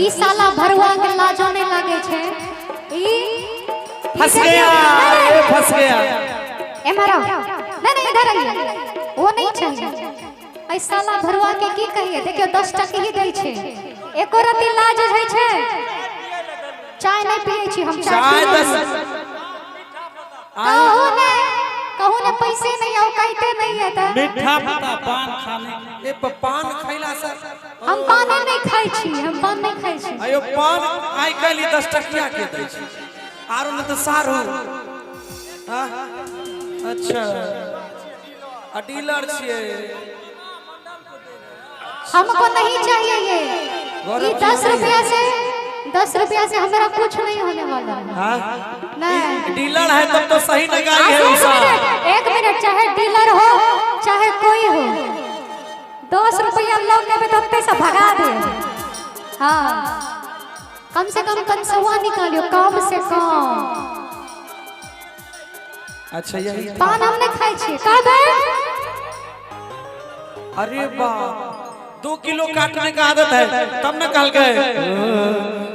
ई साला भरुआ के लाजो नहीं लागे छै। ई फंस गया, ए फंस गया। एम्हर आओ। नहीं नहीं, इधर आइए, वो नहीं चाहिए। ऐ साला भरुआ के की कहिए, देखियो 10 टके ही दै छै, एको रत्ती लाज होइ छै। चाय नहीं पिए छी हम, चाय चाय पीबै 10 छी। कहू ने, कहू ने, पैसे नहीं आओ कहते नहीं है त मीठा पता पान खाने के। ए पान खैला से हम पाने नहीं खाइ छी, हम पान नहीं खाइ छी। अयो पान आइ काल्हि 10 टकिया के दै छै, आरो न तऽ सारू। हाँ? अच्छा आ डीलर छियै। हमको नहीं चाहिए ये। गौरव ये जी 10 नहीं। रुपया से, 10 रुपया से हमारा कुछ नहीं होने वाला है। हाँ? नहीं। डीलर है तब तो सही न गाई है एक उषा। मिनट, एक मिनट, चाहे डीलर हो चाहे कोई हो, 10 रुपया लोग के तो पैसा भगा दे। हाँ, कम से कम कंसवा निकालियो, कम से कम। अच्छा यही था। पान हम नहीं खाई छी। कहबे? अरे बाप, 2 किलो काटने का आदत है तब न कहल गए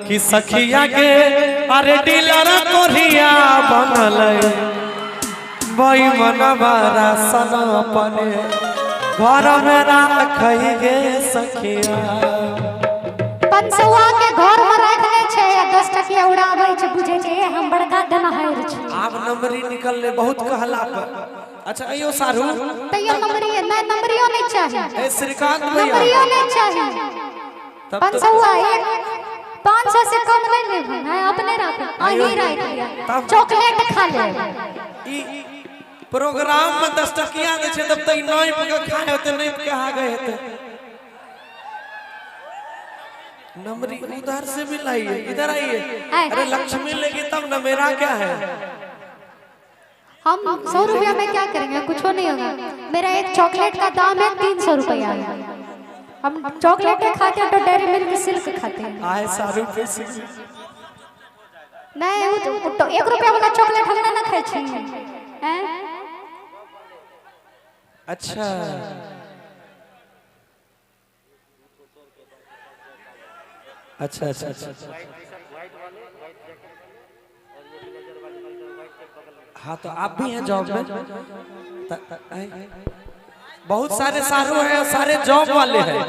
कि सखिया के अरे डीलर कोरिया बनल बई मनवारा सन अपने घर में राखई गे सखिया। पंसौआ के घर में राख ले छै आ 10 टकिया उड़ाबै छै, बुझै छै ए हम बड़का धनहार छी। आब नंबरी निकलले बहुत कहला पर। अच्छा अयो सारू तैयो नंबरी नहीं, नंबरियो नहीं चाहिए। ए श्रीकांत भैया नंबरियो नहीं चाहिए। तब तो पंसौआ एक 500 से कम नहीं लेब, हैं अपने राख, अहीं राख लिया, चॉकलेट खा ले। ई प्रोग्राम में 10 टकिया दै छै तब त ई नापि के खाए होते, नापि के आ गए हेते। नंबरी उधर से भी लाइए, इधर आइए। अरे लक्ष्मी लेगी तब न, मेरा क्या है। हम 100 रुपया में क्या करेंगे, कुछ नहीं होगा। मेरा एक चॉकलेट का दाम है 300 रुपया। हम चॉकलेट खाते हैं तो डेयरी मिल्क सिल्क खाते हैं। आए सारू पैसे नहीं, वो तो 1 रुपया वाला चॉकलेट हम ना खाए छी हैं। अच्छा अच्छा अच्छा अच्छा। हाँ तो आप भी हैं जॉब में? बहुत सारे सारू हैं, सारे जॉब वाले हैं।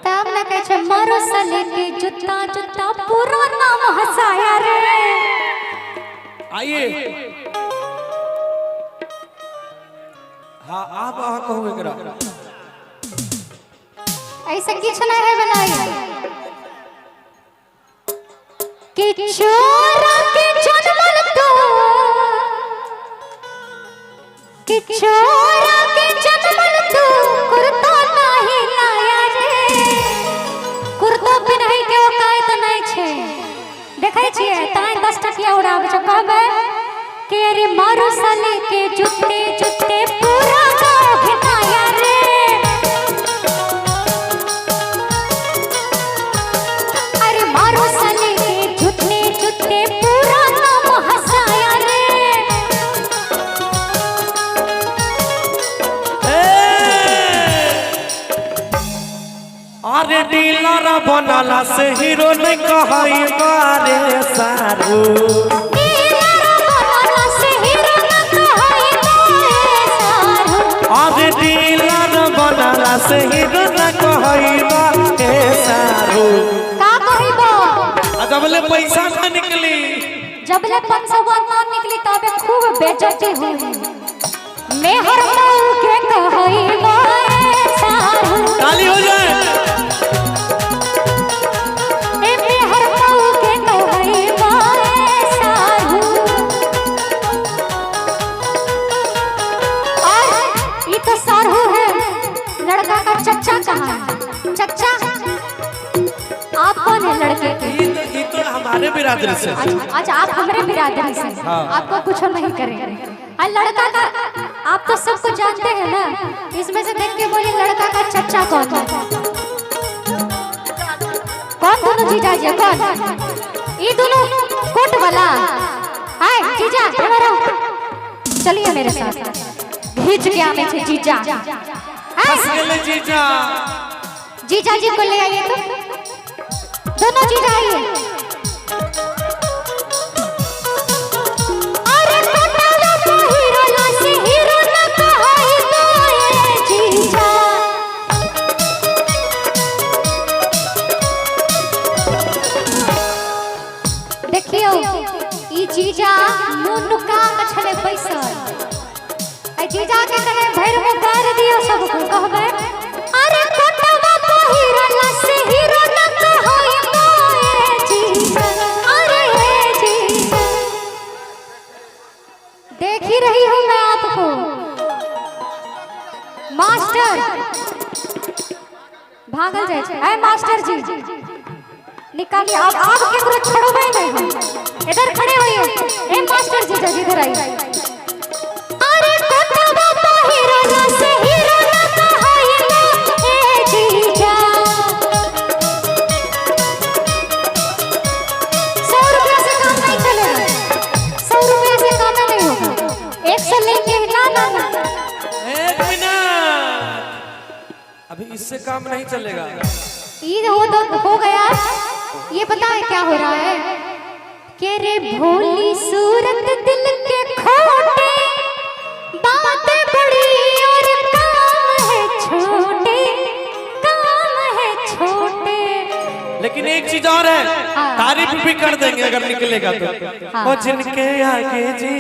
तब ना कहे छे मारो साले के जूता जूता पूरा नाम हंसाया रे। आइए। हाँ आप अहाँ कहू एकरा। ऐसा किछ नहीं है बनाई कि चोरा के जन्मल तो, कि चोरा के जन्मल तो कुर्ता नहीं लाया रे। कुर्ता पिन्है के औकात नहीं छे, देखै छियै ताई 10 टकिया उड़ाबै छै। कहबै कि अरे मारो साले के जूते जूते पूरा गाँव घिनाया रे। अरे मारो साले के जूते जूते पूरा नाम हंसाया रे। अरे डीलर बनला से हीरो नहीं कहई मारे सारू। डीलर बनला से हीरो न कहई मारे सारू। अरे डीलर बनला से हीरो न कहई मारे सारू। का कहिबो? आ जबले पैसा ना निकली, जबले 500 ना निकली तबे खूब बेइज्जती हुई। मेहर मऊ के कहई मारे सारू। ताली हो जाए। ए मेहर मऊ के कहई मारे सारू। और ये तो सारू है, लड़का का चचा कहाँ है? चचा आप कौन है लड़के के? ये तो हमारे बिरादरी से। अच्छा अच्छा, आप हमारे बिरादरी से। हाँ। आपको कुछ नहीं करेंगे। और लड़का का आप तो सबको जानते हैं ना, इसमें से देख के बोलिए लड़का का चचा कौन है? कौन दोनों जीजा जी कौन? ये दोनों कोट वाला। हाय जीजा इधर आओ, चलिए मेरे साथ। घींच के आने छे जीजा। हाय फंस गेलै जीजा। जीजा जी को ले आइए तो दोनों जीजा आइए। अरे कोटावा पहिरला से हीरो न कहाई तोए जीजा। देखियो ई जीजा मुंह नुका के छले बैसल। आ जीजा के कने भरि मुंह गार दियो सबको कहबै। अरे कोटावा पहिरला से हीरो न कहाई तोए जीजा। अरे हे जीजा, देख ही रही हूँ मैं आपको मास्टर। भागल जाए छै। ऐ मास्टर जी निकालिए, आप केकरो छोड़बै नहीं हम। इधर खड़े होइए। ए मास्टर जी जी इधर आइए। अरे कोटावा पहिरला से हीरो न कहाई ए जीजा। 100 रुपया से काम नहीं चलेगा, 100 रुपया से काम नहीं होगा। 100 लेंगे ना ना ना। एक मिनट, अभी इससे काम नहीं चलेगा। ये हो तो हो गया। ये पता है क्या हो रहा है कि रे भोली सूरत दिल के खोटे, बात बड़ी और काम है छोटे, काम है छोटे। लेकिन एक चीज और है, तारीफ भी कर देंगे अगर निकलेगा तो। हाँ। और जिनके आगे जी,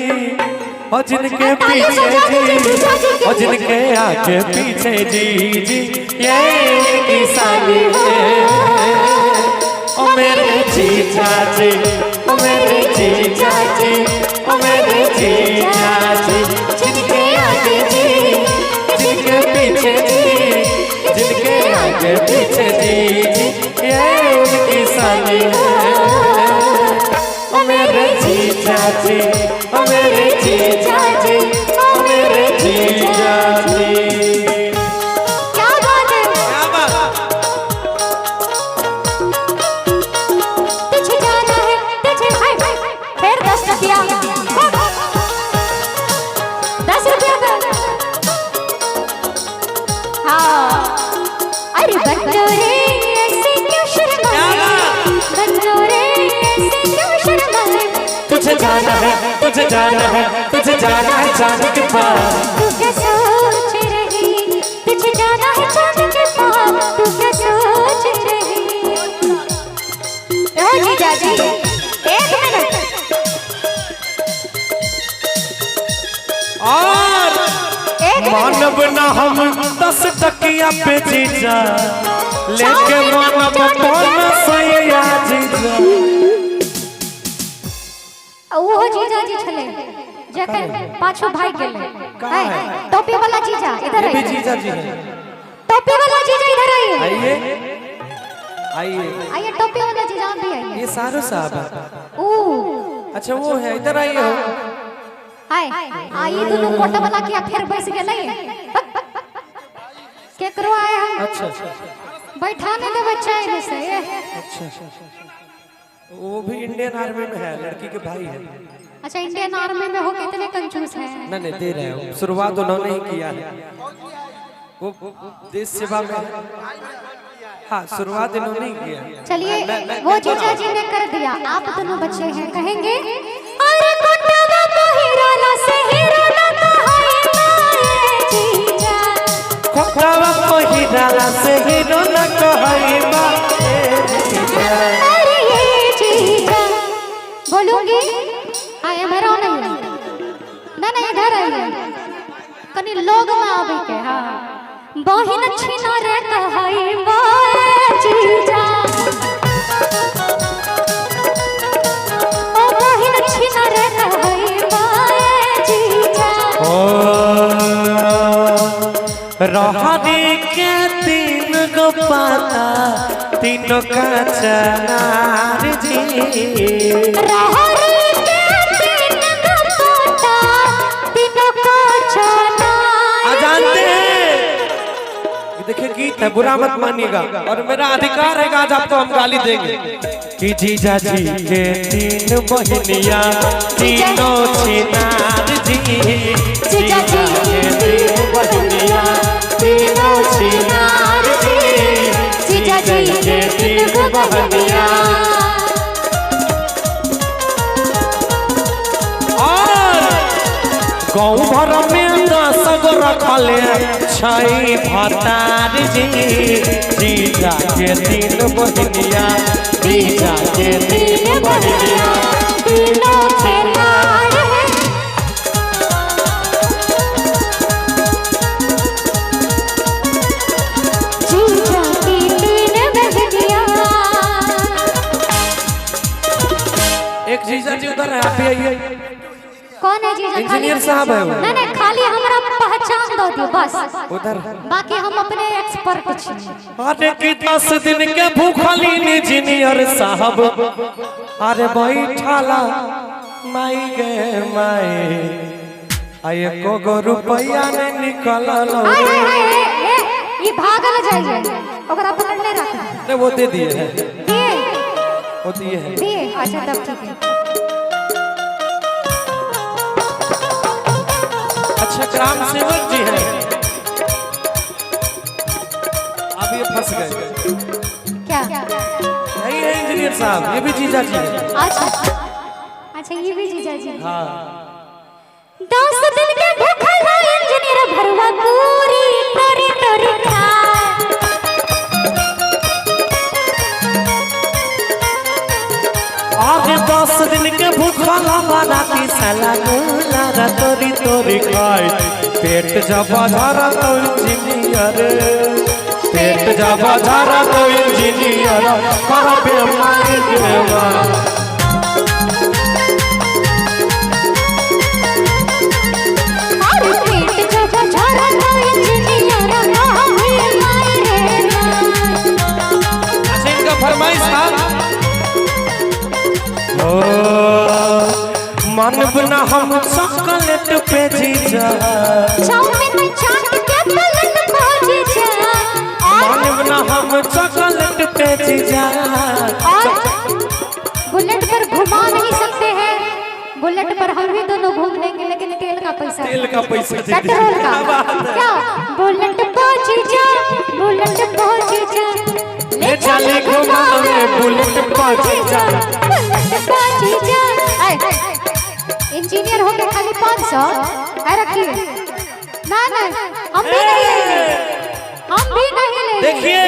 और जिनके ताली पीछे बजा दीजिए जी, जीजा जी के और लिए। जिनके आगे पीछे जी जी, ये उनकी साली है। ओ मेरे जीजा जी, ओ मेरे जीजा जी, ओ मेरे जीजा जी, जिनके आगे जी, जिनके पीछे जी, जिनके आगे पीछे जी जी, ये उनकी साली है। ओ मेरे जीजा जी, ओ मेरे जीजा जी, ओ मेरे जीजा जी। क्या बात है। क्या बात। तुझे जाना है तुझे, हाय फिर 10 रुपया, 10 रुपया का। हाँ अरे बच्चों रे ऐसे क्यों शर्माए, बच्चों रे ऐसे क्यों शर्माए। तुझे जाना है, तुझे जाना है, तुझे जाना है चांद के पास। तू क्या सोच रही, तुझे जाना है चांद के पास। तू क्या सोच रही। ओ जीजा जी एक मिनट। और एक मिनट। मानव ना हम 10 टकिया पे जीजा, लेके मानव कौन सैया जीजा। ओहो जीजा जी छले जखन पाछू भाग गेलै। कहाँ है? टोपी वाला जीजा इधर ये भी आइए। जीजा जी है। टोपी वाला जीजा इधर आइए। आइए आइए आइए टोपी वाला जीजा आप भी आइए। ये सारो साहब है। ओ अच्छा वो है, इधर आइए हो। हाय आइए दुनू कोटा वाला किया फिर बैस गेलै। केकरो आए हम। अच्छा अच्छा बैठा नहीं देबै चैन से। अच्छा, वो भी इंडियन आर्मी में है, लड़की के भाई है। अच्छा इंडियन आर्मी में हो कितने कंजूस हैं। नहीं नहीं दे रहे हो, शुरुआत उन्होंने ही किया है। वो देश सेवा में है। हाँ शुरुआत इन्होंने ही किया। चलिए वो जीजा जी ने कर दिया, आप दोनों बच्चे हैं कहेंगे। अरे कोटावा पहिरला से हीरो न कहाई माए जीजा। कोटावा पहिरला से हीरो न कहाई माए जीजा। अरे ये जीजा बोलूंगी। आए मरो नहीं ना ना इधर आइए कनी लोग में आवे के। हाँ बहिन छिना रे कहाई माए जीजा। ओ बहिन छिना रे कहाई माए जीजा। ओ रहरी के 3 गो पाता, तीनों का चनार जी। रहरी के 3 गो पाता, तीनों का चनार। आ जानते हैं, देखिए गीत है, बुरा मत मानिएगा, और मेरा अधिकार है आज आपको हम गाली देंगे कि जीजा जी के 3 बहनिया, तीनों छिनार जी। जीजा जी के 3 बहनिया, तीनों छिनार जी। जीजा जीजा जी के तीन गो बहनिया। और गाँव भर में 10 गो रखले छै भतार जी, जीजा के 3 बहनिया, जीजा के 3 बहनिया। तीनों खेलाड़ हैं। जीजा की 3 बहनिया। एक जीजा जी उधर है, आप भी आइए। कौन है जीजा? खाली इंजीनियर साहब है वो। नहीं नहीं, खाली हमरा पहचान दो दियो बस, उधर। बाकी हम अपने एक्सपर्ट छी। अरे कि 10 दिन के भूखली इंजीनियर साहब, अरे बैठाला माई गे माई, आ एको गो रुपया ने निकलल। हाय हाय हाय, ए, ए, ई भागल जाइए, ओकरा पकड़ने रख। नहीं, वो दे दिए हैं। दिए? वो दिए हैं। दिए, अच्छा तब ठीक है। अच्छा ग्राम सेवक जी हैं, अब ये फंस गए। क्या? नहीं है इंजीनियर साहब, ये भी जीजा जी है। अच्छा अच्छा, ये भी जीजा जी। हाँ। 10 दिन के भूखल इंजीनियर भरवा पूरी तोरी तोरी खा। अरे 10 दिन के भूखल बाराती साला गुलारा तोरी तोरी खाए, पेट जब झरा तो इंजीनियर, पेट जब झरा तो इंजीनियर करबे माई गे माई। और पेट जब झरा तो इंजीनियर कहे माई रे माई। अच्छा इनका फरमाइश था, ओ मन बना हम चॉकलेट पे जीजा, चाउमीन चाट के पलट पहुंच जा। और मन बना हम चॉकलेट पे जीजा। और बुलेट पर घुमा नहीं सकते हैं, बुलेट पर हम ही दोनों घूम लेंगे, लेकिन तेल का पैसा, तेल का पैसा दे पेट्रोल का क्या। बुलेट पहुंच जा, बुलेट पहुंच जा, ले चले घुमावे बुलेट पहुंच जा। बुलेट पहुंच जा। इंजीनियर हो के खाली 500 है रखिए ना ना, हम भी नहीं लेंगे, हम भी नहीं लेंगे। देखिए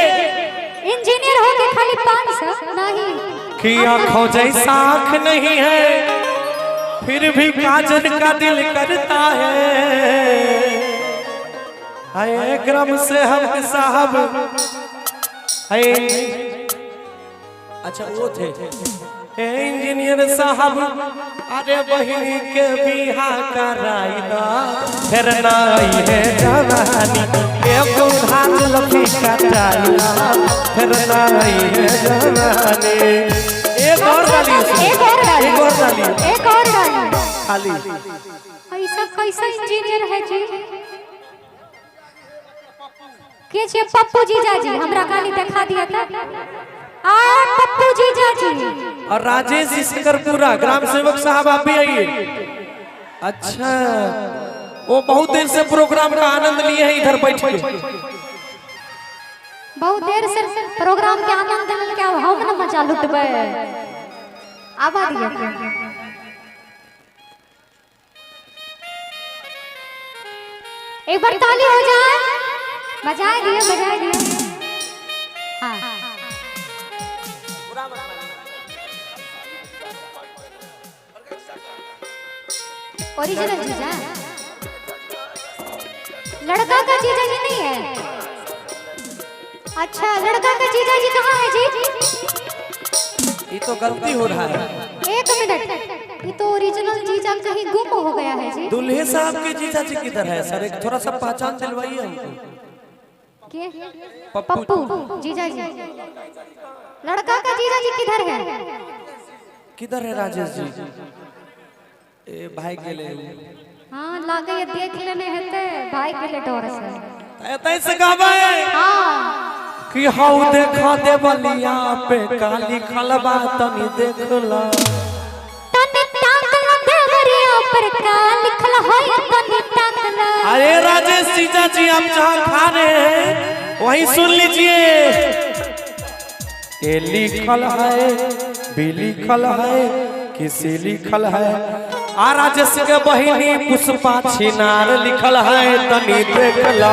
इंजीनियर हो के खाली 500 नहीं। कि आँखों जैसा आँख नहीं है, फिर भी काजल का दिल करता है। आए ग्राम से हम साहब आए, अच्छा वो थे ए इंजीनियर साहब, अरे बहिनी के बिहा कराई ना, फिर नाई है जवानी, एगो हाथ लफी कटाई ना, फिर नाई है जवानी। एक और डाली, एक और डाली, एक और डाली, एक और डाली खाली। ऐसा कैसा इंजीनियर है जी? के छे पप्पू जीजा जी, हमरा गाली दिखा दिया था। आ पप्पू जीजा जी। और राजेश शकरपुरा ग्राम सेवक साहब आप भी आइए। अच्छा वो बहुत देर से प्रोग्राम का आनंद लिए हैं इधर बैठ के, बहुत देर से प्रोग्राम के आनंद लेके हम न मजा लुटबे। आवा दिया। एक बार ताली हो जाए, बजाए दिए, बजाए दिए। हाँ ओरिजिनल जीजा, लड़का का जीजा जी नहीं है। अच्छा लड़का का जीजा जी कहाँ है जी? ये तो गलती हो रहा है। एक मिनट, ये तो ओरिजिनल जीजा कहीं गुम हो गया है जी। दूल्हे साहब के जीजा जी किधर है सर? एक थोड़ा सा पहचान दिलवाइए हमको। के पप्पू जीजा जी, लड़का का जीजा जी किधर है? किधर है राजेश जी? ए भाई के ले। हाँ लागे ये देख लेने हेते भाई के ले डर से। एतै से कहबै हाँ कि हौ देखा देवलिया पे काली खलबा तनी देखला, तनी टाकला देवरिया पर का लिखल होय तनी टाकला। अरे राजेश जीजा जी आप जहाँ खा रहे हैं वहीं सुन लीजिए। ए लिखल है, बी लिखल है, किसी लिखल है। आ राजेश के बहिनी पुष्पा छिनार लिखल है, तनी देखला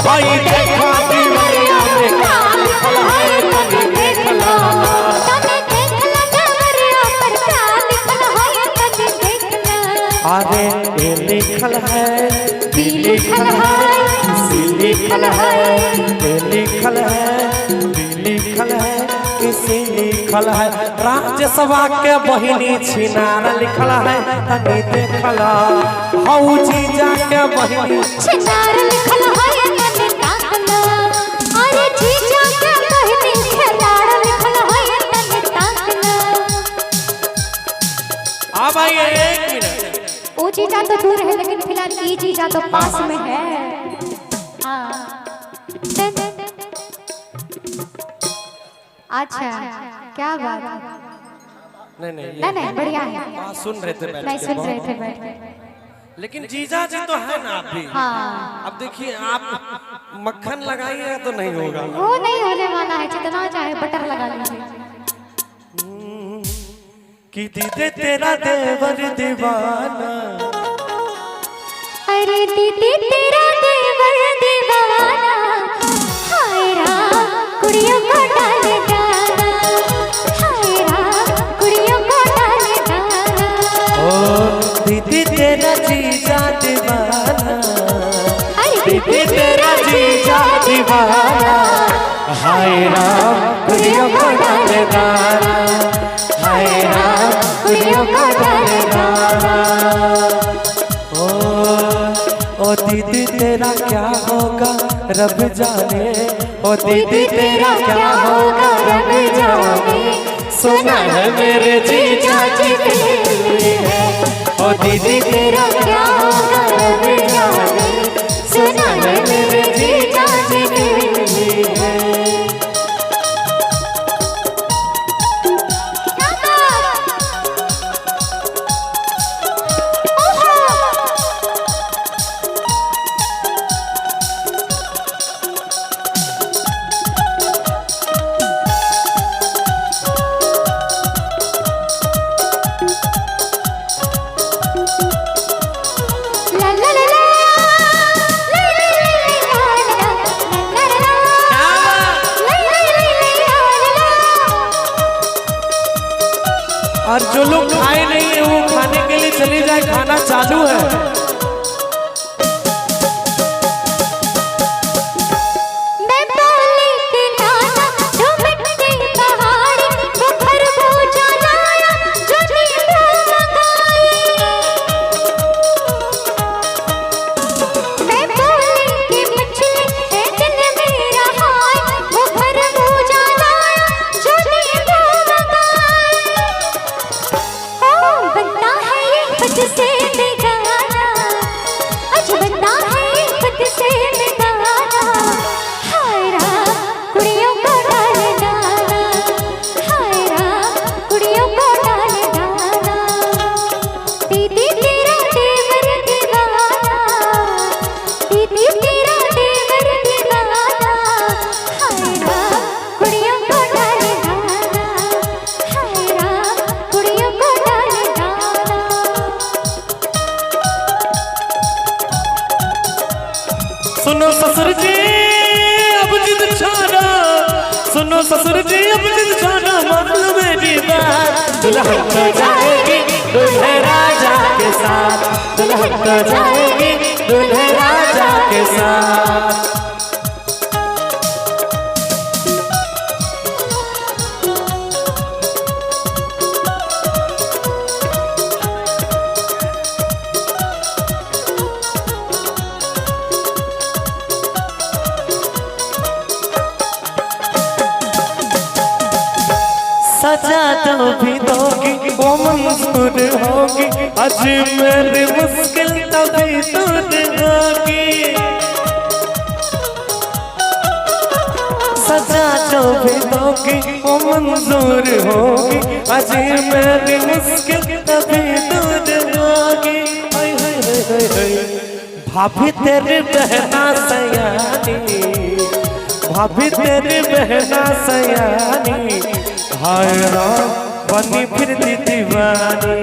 भाई देखा दीवरिया में का लिखल है, तनी देखला। तने देखला देवरिया पर का लिखल है, तने देखला। अरे ए लिखल है, बी लिखल है, सी लिखल है, ए लिखल है, बी लिखल है, किसी लिखल है। राजसभा के बहिनी छिनार लिखल है, तनी देखला। हऊ जीजा के बहिनी छिनार लिखल है, तने ताकला। अरे जीजा के बहिनी खेलाड़ लिखल है, तने ताकला। अब आइए एक मिनट। वो जीजा तो दूर है, लेकिन फिलहाल ये जीजा तो पास में है। हाँ। अच्छा, क्या बात है। नहीं नहीं, नहीं नहीं, बढ़िया है। हाँ, सुन रहे थे बैठ नहीं के, सुन रहे बहुत। थे बैठ के। लेकिन जीजा जी तो है ना आप भी। हाँ। अब देखिए, आप मक्खन लगाइएगा तो नहीं होगा। वो नहीं होने वाला है, जितना चाहे बटर लगा लीजिए। कि दीदी तेरा देवर दीवाना। अरे दीदी तेरा देवर दीवाना, हाय राम कुड़ियों को डाल डाला, हाय राम कुड़ियों को डाल डाला। ओ दीदी तेरा जीजा दीवाना, अरे दीदी तेरा जीजा दीवाना, हाय राम कुड़ियों को डाल दाना, हाय राम कुड़ियों को डाल दाना। ओ ओ दीदी तेरा क्या होगा रब जाने, ओ दीदी तेरा क्या होगा रब जाने, सुना है मेरे जीजा जी के लिए है। ओ दीदी तेरा क्या होगा रब जाने, सुना है मेरे जीजा जी के लिए है। क्या बात! ओहो! ला ला ला ला, ला ला ला ला ला ला ला ला ला ला ला। और जो लोग खाए नहीं है वो खाने के लिए चले जाए, खाना चालू है। मैं बोली के नाना जो मिट्टी पहाड़ी, वो खरबूजा लाया जो नींबू मंगाई। मैं बोली की मछली है दिल मेरा हाय, वो खरबूजा लाया जो नींबू मंगाई। ओ बनता है ये खुद से बेगाना, अज बनता है ये खुद से बेगाना, हाय राम कुड़ियों को डाल डाला, हाय राम कुड़ियों को डाल डाला। दीदी तेरा देवर दीवाना, दीदी तेरा देवर दीवाना, हाय राम कुड़ियों को डाल डाला, हाय राम कुड़ियों को डाल डाला। सुनो ससुर जी अब जिद छोड़ो, सुनो ससुर जी अब जिद छोड़ो, मान लो मेरी बात, दुल्हन तो जाएगी दूल्हे राजा के साथ, दुल्हन तो जाएगी दूल्हे राजा के साथ। सजा तो भी दोगी वो मंजूर होगी, आज मेरी मुश्किल तभी दूर होगी। सजा जो भी दोगी वो मंजूर होगी, आज मेरी मुश्किल तभी दूर होगी। हाय हाय हाय हाय हाय। भाभी तेरी बहना सयानी, भाभी तेरी बहना सयानी। हाय राम बनी फिरती दीवानी,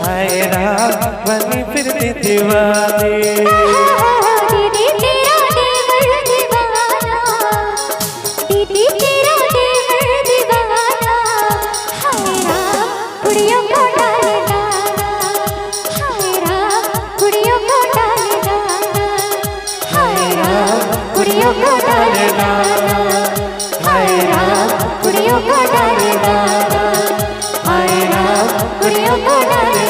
हाय राम बनी फिरती दीवानी। दीदी तेरा देवर दीवाना, दीदी तेरा देवर दीवाना, हाय राम कुड़ियों को डाले दाना, हाय राम कुड़ियों को डाले दाना, हाय राम कुड़ियों को डाले दाना, हाय राम कुड़ियों को डाले दाना, हाय राम कुड़ियों को डाले।